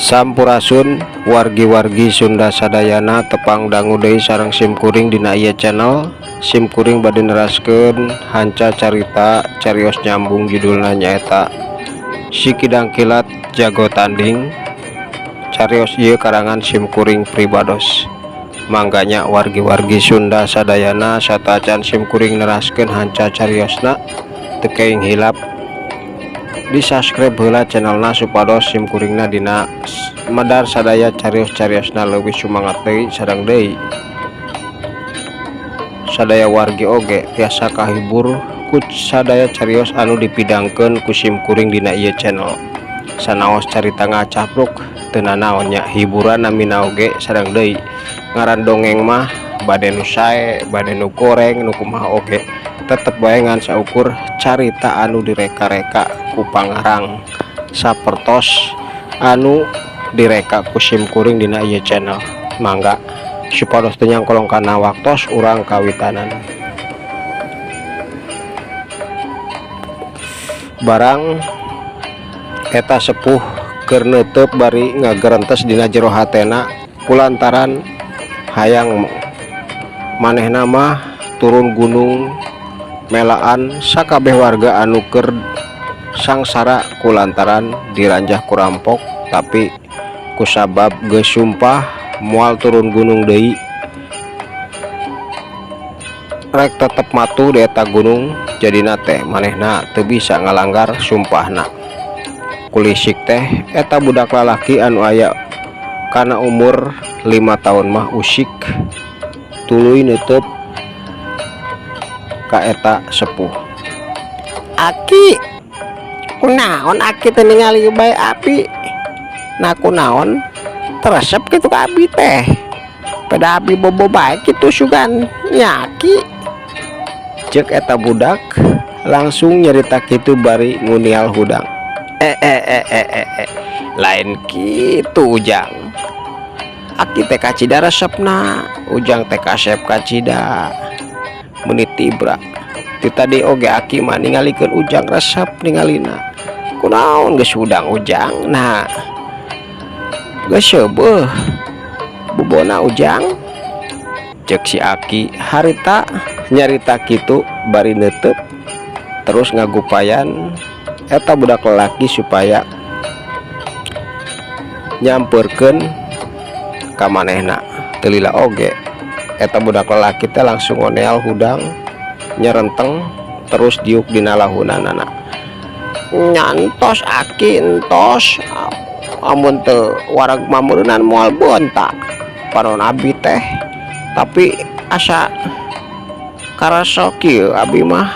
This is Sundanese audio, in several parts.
Sampurasun wargi-wargi Sunda sadayana, tepang dangu deui sareng simkuring dina ieu channel. Simkuring bade neraskeun hanca carita carios nyambung, judulna nyaeta Si Kidang Kilat Jago Tanding. Carios ieu karangan simkuring pribados. Mangga nya, wargi-wargi Sunda sadayana, sateuacan simkuring neraskeun hanca cariosna, teu kenging hilap di subscribe heula channelna supados simkuringna dina medar sadaya carios-cariosna leuwih sumangat deui, sareng deui sadaya wargi oge tiasa kahibur ku sadaya carios anu dipidangkeun ku simkuring dina ieu channel. Sanaos carita ngacapruk, teu nanaon nya, hiburan namina oge. Sareng deui ngaran dongeng mah bade nu sae, bade nu goreng, nu kumaha oge tetep bae ngan saukur carita anu direka-reka ku pangarang sapertos anu direka ku simkuring dina ieu channel. Mangga, supados teu nyangkolong kana waktos, urang kawitanan. Barang eta sepuh keur neuteup bari ngagerentes dina jero hatena kulantaran hayang manehna mah turun gunung melaan sakabeh warga anu keur sangsara kulantaran diranjah ku rampok. Tapi kusabab geus sumpah moal turun gunung deui, rek tetep matuh di eta gunung, jadina teh manehna teu bisa ngalanggar sumpahna. Kulisik teh eta budak lalaki anu aya kana umur 5 tahun mah usik, tuluy neuteub ka eta sepuh. "Aki, kunaon Aki teh ningali bae abi? Nah, kunaon teu resep kitu ka abi teh? Pada abi bobo bae kitu sugan nya, Aki?" cek eta budak langsung nyerita kitu bari ngunial hudang. "Eh eh eh eh eh, eh. Lain kitu, Ujang. Aki teh kacida resepna Ujang teh, kasep kacida meuni tibra. Ti tadi oge Aki mah ningalikeun Ujang, resep ningalina. Kunaon geus hudang Ujang? Nah, geus seubeuh bobona Ujang?" cek si Aki harita nyarita kitu bari neuteub, terus ngagupayan eta budak lelaki supaya nyamperkeun ka manehna. Teu lila oge eta budak lelaki teh langsung ngoneal hudang, nyerenteng, terus diuk dina lahunanana. "Nya entos, Aki, entos. Amun teu wareg mah meureunan moal beunta panon abi teh. Tapi asa karasa kieu abi mah,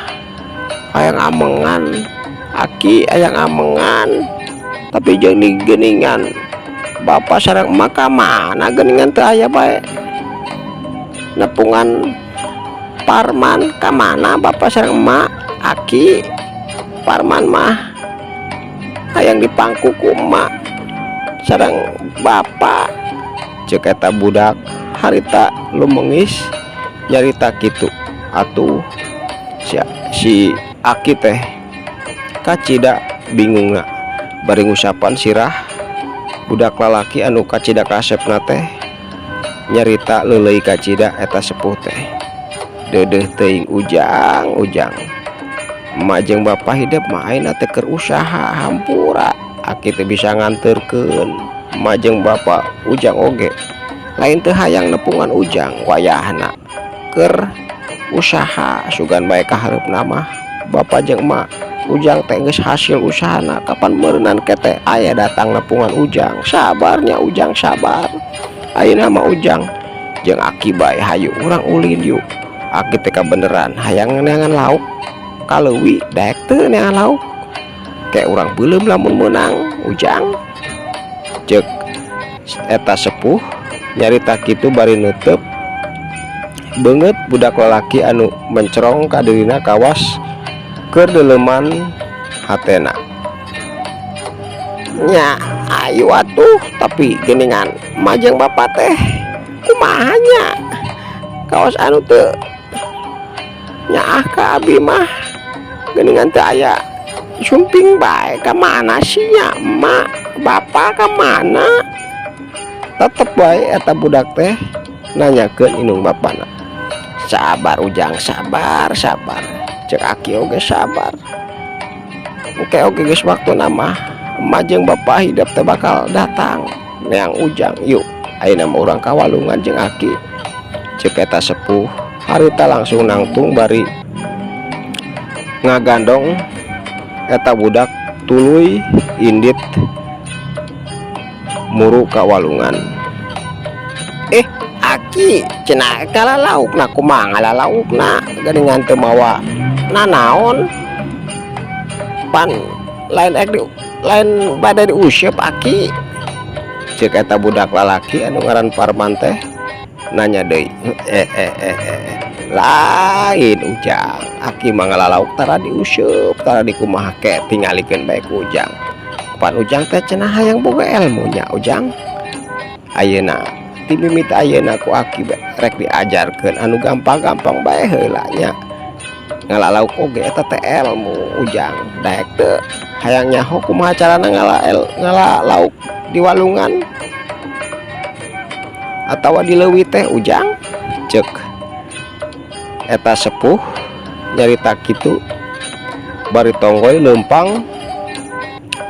hayang amengan, Aki, hayang amengan. Tapi jeung geuningan Bapak sareng Emak ka mana geuningan? Teu aya bae nepungan Parman. Ka mana Bapak sareng Emak, Aki? Parman mah hayang dipangku ku Emak sareng Bapak," cek eta budak harita lumengis nyarita kitu. Atuh si Aki teh kacida bingungna bari ngusapan sirah budak lalaki anu kacida kasepna teh nyarita leuleuy kacida. Eta sepuh teh, "Deudeuh teuing, Ujang, Ujang. Emak jeung Bapak hidep mah ayeuna teh keur usaha. Hampura Aki teu bisa nganterkeun Emak jeung Bapak Ujang oge. Lain teu hayang nepungan Ujang, wayahna keur usaha. Sugan bae ka hareupna mah Bapak jeung Emak Ujang teh geus hasil usahana, kapan meureunan kete aya datang nepungan Ujang. Sabarnya, Ujang, sabar. Ayeuna mah Ujang jeung Aki bae hayu urang ulin yuk. Aki teh kabeneran hayang neangan lauk ka leuwi. Daek teu neangan lauk? Ke urang beuleum lamun meunang, Ujang," cek eta sepuh nyarita kitu bari neuteub beungeut budak lalaki anu mencerong ka dirina kawas keur deuleuman hatena. "Nya ayu atuh, tapi geuningan Emak jeung Bapak teh kumaha nya? Kawas anu teu nyaah ka abi mah geuningan teu aya. Sumping bae ka mana sih nya, emak bapak ka mana? Tetep bae eta budak teh nanyakeun indung bapana. Sabar, Ujang, sabar, sabar, cek aki oge sabar. Oke oke, geus waktuna mah emak jeung bapak hidep teh bakal datang neang Ujang. Yuk, ayeuna mah urang ka walungan jeung aki, cek eta sepuh. Harita langsung nangtung bari ngagandong eta budak, tuluy indit muru ka walungan. Eh, aki, cenah ngala lauk na kumaha? Ngala laukna geuningan teu mawa nanaon, pan lain ek di lain bade diuseup, aki? Cek eta budak lalaki anu ngaran Parman teh nanya deui. Eh eh eh eh, lain, Ujang, aki mah ngala lauk tara diuseup, tara dikumaha. Ke tingalikeun bae ku Ujang. Pan Ujang teh cenah hayang boga ilmunya, Ujang. Ayeuna ti mimiti ayeuna ku aki rek diajarkeun anu gampang-gampang bae heula nya. Ngala lauk oge eta teh ilmu, Ujang. Daek teu? Hayang nyaho kumaha carana ngala lauk di walungan atawa di leuwi teh, Ujang? Cek eta sepuh nyarita kitu bari tonggoy leumpang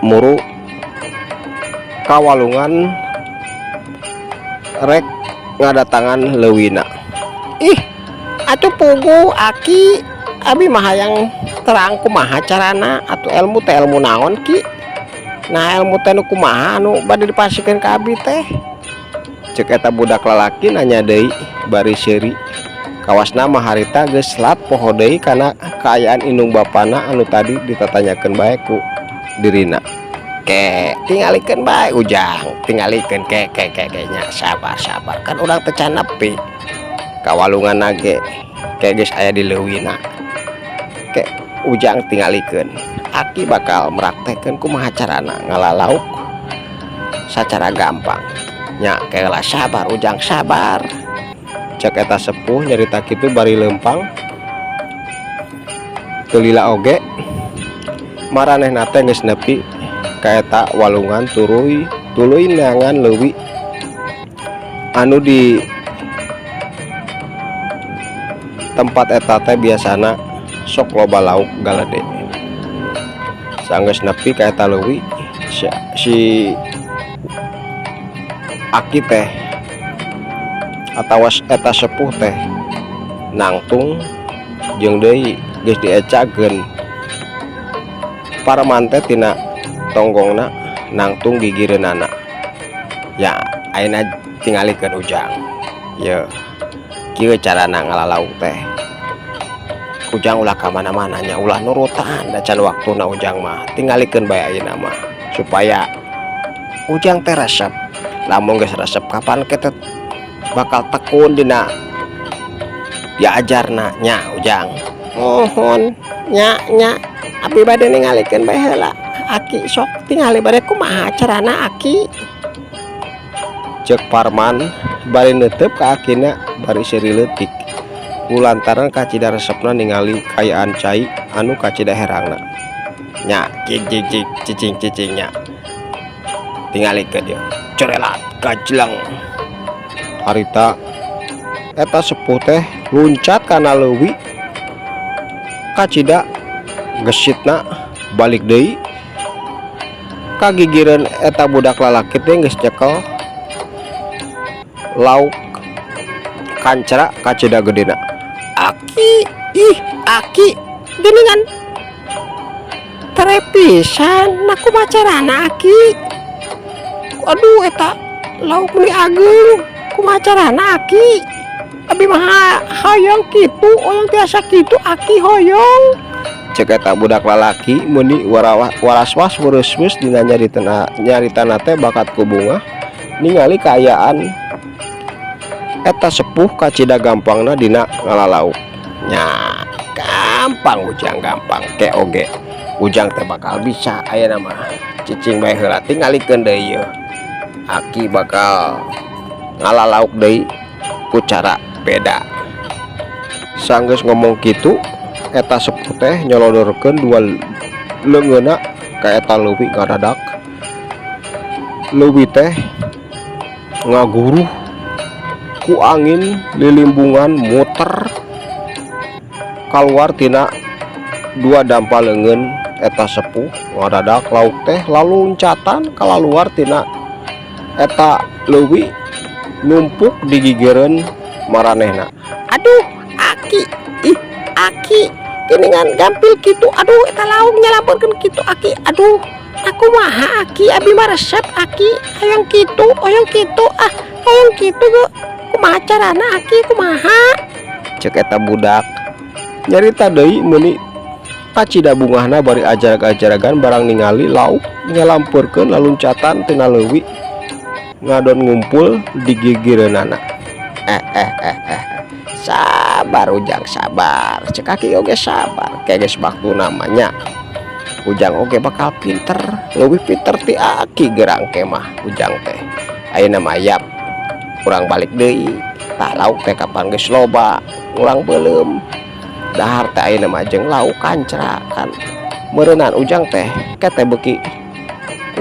muru ka walungan rek ngadatangan leuwina. Ih, atuh puguh, aki, abi mah hayang terang kumaha carana atuh. Ilmu teh ilmu naon, ki? Nah, ilmu teh nu kumaha anu bade dipasihkeun ka abi teh? Cek eta budak lalaki nanya deui bari seuri. Kawasna mah harita geus lat poho deui kana kaayaan indung bapana anu tadi ditatanyakeun bae ku dirina. Ke tingalikeun bae, Ujang, tingalikeun. Ke ke ke ke nya, sabar, sabar, kan urang teh can nepi ka walungan ge, ke geus aya di leuwina. Ke, Ujang, tingalikeun, aki bakal meraktekeun kumaha carana ngala lauk sacara gampang nya. Keula, sabar, Ujang, sabar, cek eta sepuh nyarita kitu bari leumpang. Teu lila oge maranehna teh geus nepi ka eta walungan, tuluy tuluy neangan leuwi anu di tempat eta teh biasana sok loba lauk galede. Sanggeus nepi ka eta leuwi, si aki teh atawa eta sepuh teh nangtung jeung deui geus diecakeun Parman teh tina tonggongna, nangtung gigireunana. Ya, ayeuna tingalikeun, Ujang, ye kieu carana ngala lauk teh. Ujang ulah ka mana-mana nya, ulah nurutan da can waktuna Ujang mah. Tingalikeun bae ayeuna mah supaya Ujang teh resep. Lamun geus resep, kapan kita bakal tekun dina diajarna nya, Ujang. Mohon nya nya, abi bade ningalikeun bae heula, aki. Sok tingali bade kumaha carana, aki? Cek Parman bari neuteup ka akina bari seuri leutik kulantaran kacida resepna ningali kaayaan cai anu kacida herangna nya. Cik cik cik, cicing cicing nya, tingalikeun ieu, corelat gajleng. Harita eta sepuh teh luncat kana leuwi, kacida gesitna balik deui kagigireun eta budak lalaki teh geus nyekel lauk kancra kacida gedena. Aki, ih, aki, geuningan tere pisan. Nah, kumaha carana, aki? Aduh, eta lauk meuni ageung. Kumaha carana, aki? Abi mah hoyong kitu, hoyong tiasa kitu, aki, hoyong, cek eta budak lalaki meuni waraswas wereusweus dina nyaritana teh bakat ku bungah ningali kaayaan eta sepuh kacida gampangna dina ngala lauk nya. Gampang, Ujang, gampang. Ke oge Ujang teh bakal bisa ayeuna mah. Cicing bae heula, tingalikeun deui yeuh, aki bakal ngala lauk deui ku cara beda. Sanggeus ngomong kitu, eta sepuh teh nyolodorkeun dua Leungeunna ka eta leuwi ngadadak leuwi teh ngaguruh ku angin lilimbungan muter kaluar tina dua dampa leungeun eta sepuh. Ngadadak lauk teh laluncatan kalaluar tina eta leuwi, numpuk di gigireun maranehna. Aduh, Aki, ih, Aki, geuningan gampil kitu. Aduh, eta lauk nyalampeurkeun kitu, Aki. Aduh, aku maha, Aki, abi mah resep, Aki, hayang kitu, hoyong kitu, ah, hayang kitu ge. Kumaha carana, Aki, kumaha? Cek eta budak nyarita deui meuni kacida bungahna bari ajarag-ajaragan barang ningali lauk nyalampeurkeun laluncatan tina leuwi ngadon ngumpul di gigireunana. Eh eh eh eh, sabar, Ujang, sabar. Cek Aki oge sabar, ke geus waktuna mah nya. Ujang oge bakal pinter, leuwih pinter ti Aki gerang ke mah Ujang teh. Ayeuna mah yap, urang balik deui. Tah, lauk teh kapan geus loba urang beuleum dahar teh. Ayeuna mah jeung lauk kancra kan meureunan Ujang teh kete beuki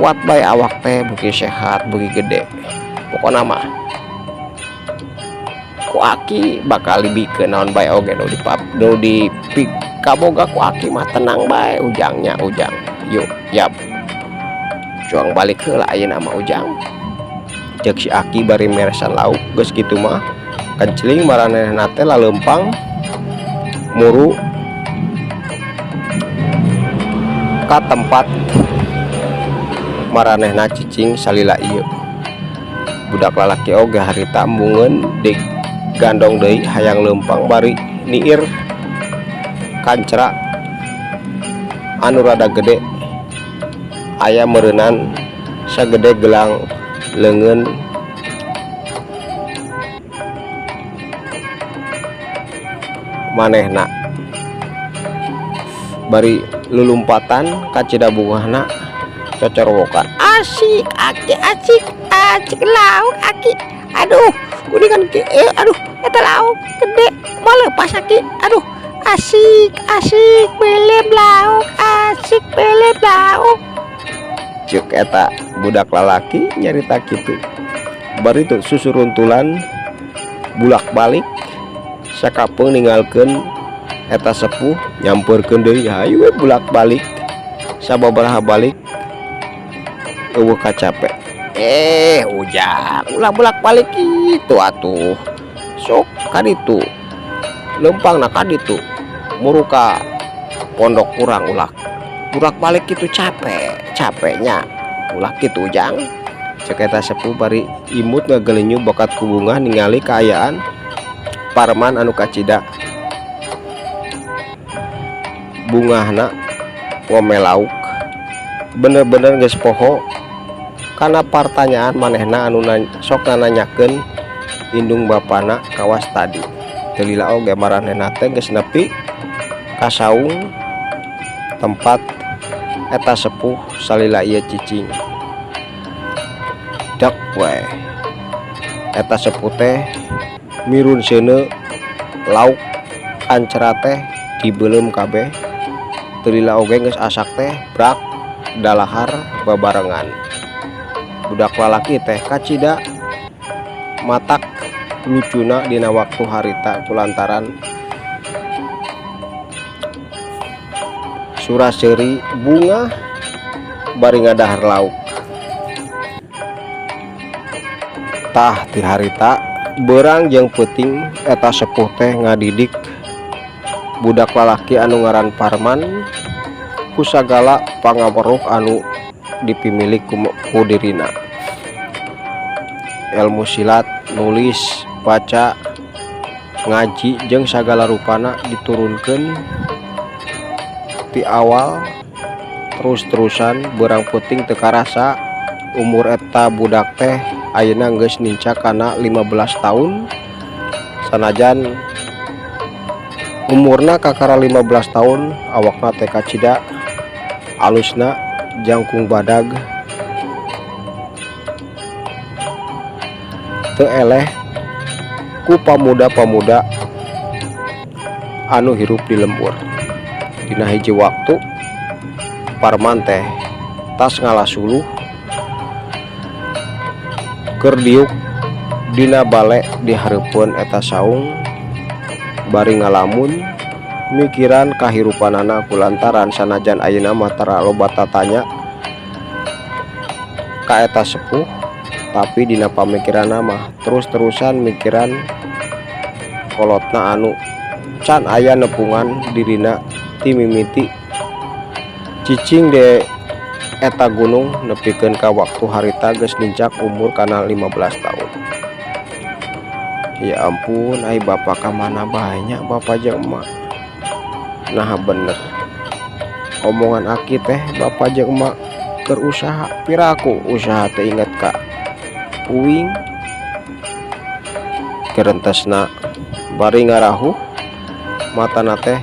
kuat bae awak teh, beuki sehat, beuki gede. Pokona mah ku Aki bakal dibikeun naon bae oge nu dipap nu dipikaboga ku Aki mah, tenang bae Ujangnya, Ujang. Yuk, yap, cuang balik heula ayeuna mah, Ujang, cek si Aki bari meresan lauk. Geus kitu mah kenceling maranehna teh laleumpang muru ka tempat maranehna cicing salila ieu. Budak lalaki oge harita embungeun digandong deui hayang leumpang bari niir kancra anu rada gede, aya meureunan sagede gelang leungeun manehna. Bari lulumpatan kacida bungahna, cocorowokan. Asik, Aki, asik, asik lauk, Aki. Aduh, kuningan ki, eh, aduh, eta lauk gede mau lepas, Aki. Aduh, asik, asik beuleum lauk, asik beuleum lauk, cek eta budak lalaki nyarita kitu. Bari itu susuruntulan bulak-balik sakapeung ninggalkeun eta sepuh, nyampeurkeun deui, hayu we bulak-balik sababaraha balik euweuh kacape. Eh, Ujang, ulah bolak-balik kitu atuh. Sok kaditu leumpangna, kaditu muru ka pondok urang. Ulah bolak-balik kitu, capek capeknya, ulah kitu, Ujang, cek eta sepuh bari imut ngagelinyu bakat ku bungah ningali kaayaan Parman anu kacida bungahna ngomel lauk. Bener-bener geus poho kana partanyaan manehna anu sok nanyakeun indung bapana kawas tadi. Teu lila oge maranehna teh geus nepi ka saung tempat eta sepuh salila ieu cicing. Dek we eta sepuh teh mirun seuneu, lauk kancra teh dibeuleum kabeh. Teu lila oge geus asak teh brak dalahar babarengan. Budak lalaki teh kacida matak lucuna dina waktu harita kulantaran sura-seuri bungah bari ngadahar lauk. Tah, ti harita beurang jeung peuting eta sepuh teh ngadidik budak lalaki anu ngaran Parman ku sagala pangaweruh anu dipimilik ku dirina. Ilmu silat, nulis, baca, ngaji jeung sagala rupana diturunkeun ti awal terus-terusan beurang peuting. Teu karasa umur eta budak teh ayeuna geus nincak kana 15 tahun. Sanajan umurna kakara 15 tahun, awakna teh kacida alusna, jangkung badag, teu eleh ku pamuda-pamuda anu hirup di lembur. Dina hiji waktu Parman teh tas ngala suluh keur diuk dina bale di hareupeun eta saung bari ngalamun mikiran kahirupanana kulantaran sanajan ayeuna mah tara loba tatanya ka eta sepuh, tapi dina pamikiranna mah terus-terusan mikiran kolotna anu can aya nepungan dirina ti mimiti cicing di eta gunung nepikeun ka waktu harita geus nincak umur kana 15 tahun. Ya ampun, ai bapak ka mana bae nya, bapak jeung emak? Nah, bener omongan aki teh, bapak jeung emak keur usaha. Piraku usaha teh inget ka uing kerentesna bari ngarahuh, matana teh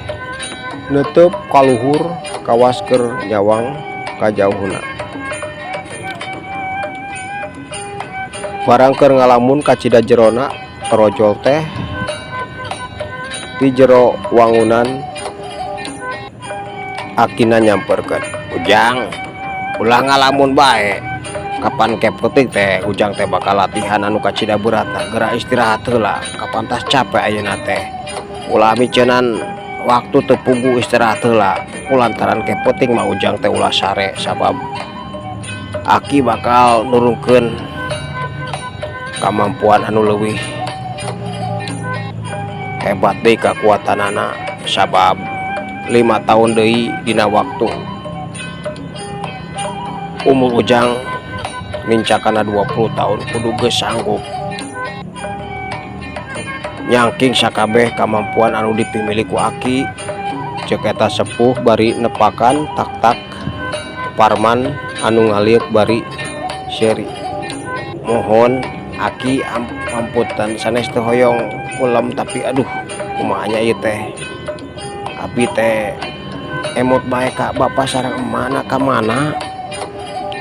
neuteub kaluhur kawas keur nyawang kajauhna. Barang keur ngalamun kacida jerona torojol teh di jero wangunan, akina nyamperkeun, "Ujang, ulah ngalamun bae. Kapan ke peuting teh Ujang teh bakal latihan anu kacida beratna. Geura istirahat heula, kapan tas capek ayeuna teh. Ulah miceunan waktu teu puguh, istirahat heula. Kulantaran ke peuting mah Ujang teh ulah sare, sabab aki bakal nurunkeun kamampuan anu leuwih hebat deui kakuatanana, sabab 5 tahun deui dina waktu umur Ujang nincakana 20 tahun kudu geus sanggup nyangking sakabeh kamampuan anu dipimilik ku aki," cek eta sepuh bari nepakan tak-tak Parman anu ngaliuk bari seuri. "Mohon aki, ampunten, sanes teu hoyong kulem, tapi aduh, kumaha nya ieu teh? Abi teh emut bae ka bapa sareng emak. Ka mana?"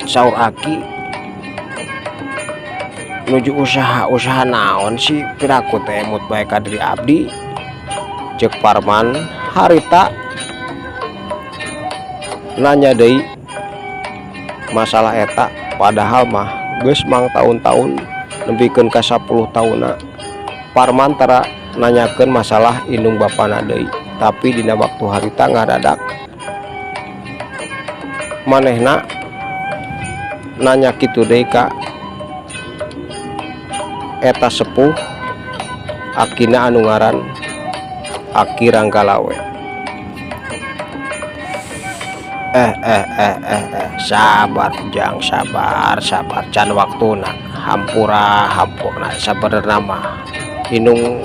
Saur aki, "Nuju usaha." "Usaha naon sih? Piraku teh emut bae ka diri abdi?" Cek Parman harita nanya deui masalah eta, padahal mah geus mang tahun-tahun nepikeun ka 10 tahunna Parman tara nanyakeun masalah indung bapana deui. Tapi dina waktu harita ngadadak manehna nanya kitu deui ka eta sepuh, akina anu ngaran Aki Ranggalawe. "Eh eh eh eh eh, sabar Jang, sabar, sabar, can waktuna. Hampura, hampura. Sabenerna mah indung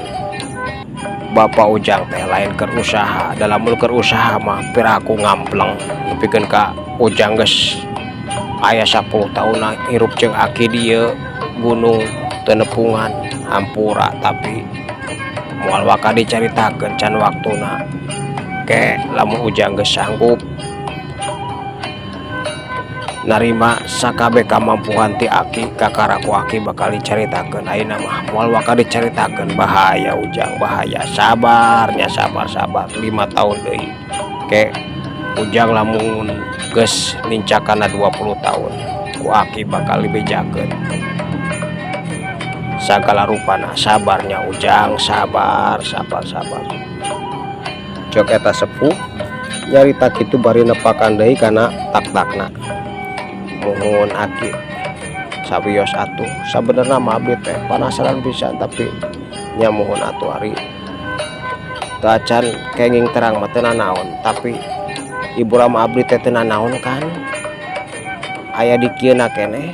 Bapak Ujang teh lain keur usaha. Da lamun keur usaha mah piraku ngampleng nepikeun ka Ujang geus aya 10 tahun hirup jeung aki dieu gunung teu nepungan. Hampura, tapi moal waka dicaritakeun, can waktuna. Ke lamun Ujang geus sanggup narima sakabeh kamampuan ti aki, kakara ku aki bakal dicaritakeun. Ayeuna mah moal waka dicaritakeun, bahaya Ujang, bahaya. Sabar nya, sabar, sabar, 5 tahun deui. Ke Ujang lamun geus nincakana 20 tahun, ku aki bakal dibejakeun sagala rupana. Sabarnya Ujang, sabar, sabar, sabar," cek eta sepuh nyarita kitu bari nepakan deui kana tak-takna. "Muhun aki, sawios atuh. Sabenerna mah abdi teh panasaran pisan, tapi nya muhun atuh, ari teu acan kenging terang mah teu nanaon. Tapi ibu rama abdi teh teu nanaon kan aya di kieu keneh?"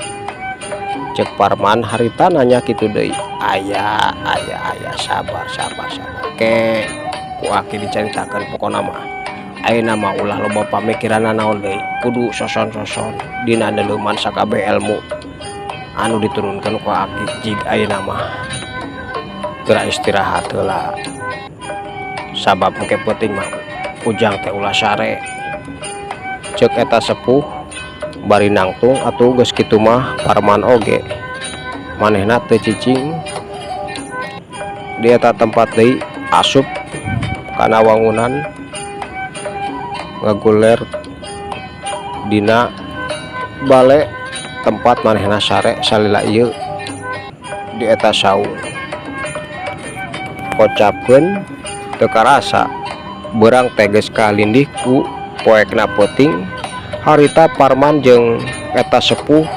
Cek Parman harita nanya kitu deui. "Aya, aya, aya, sabar, sabar, sabar. Ke ku aki dicaritakeun. Pokona mah ayeuna mah ulah loba pamikiran naon deui, kudu soson-soson dina neuleuman sakabeh ilmu anu diturunkeun ku aki. Jig ayeuna mah geura istirahat heula, sabab engke peuting mah Ujang teh ulah sare," cek eta sepuh bari nangtung. Atuh geus kitu mah Parman oge manehna teu cicing di eta tempat deui, asup kana wangunan ngaguler. Dina bale tempat manehna sare salila ieu di eta saung. Kocapkeun teu karasa beurang teh geus kalindih ku poekna peuting. Harita Parman jeung eta sepuh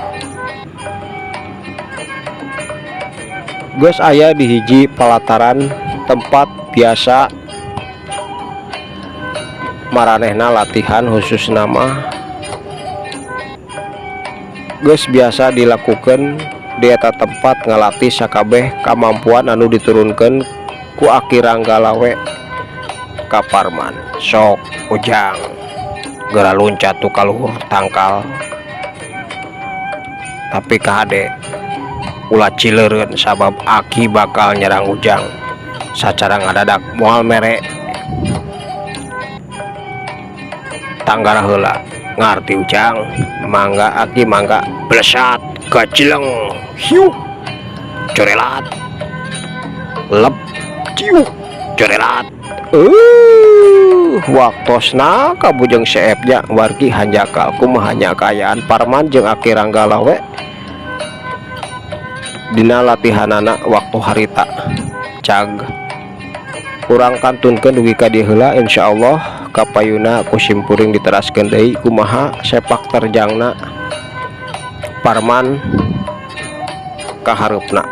geus aya di hiji palataran tempat biasa maranehna latihan, khususna mah geus biasa dilakukeun di eta tempat ngalatih sakabeh kamampuan anu diturunkeun ku Aki Ranggalawe ka Parman. Sok, Ujang, geura luncat tuh ka luhur tangkal, tapi kahade ulah cileureun sabab Aki bakal nyerang Ujang sacara ngadadak, moal mere tanggara heula. Ngarti, Ujang? Mangga, Aki, mangga. Blesat, gajleng, hiuk, corelat, lep, ciuk, corelat. Waktosna kabujeng seep nya, wargi. Hanjakal, kumaha nya kaayaan Parman jeung Aki Ranggalawe dina latihanana waktu harita? Cag, urang kantunkeun dugi ka dieu heula. Insyaallah kapayuna ku simkuring diteraskeun deui kumaha sepak terjangna Parman ka hareupna.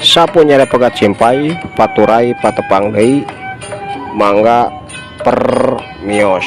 Sapu nyere pegat simpay paturay patepang deui. Mangga, permios.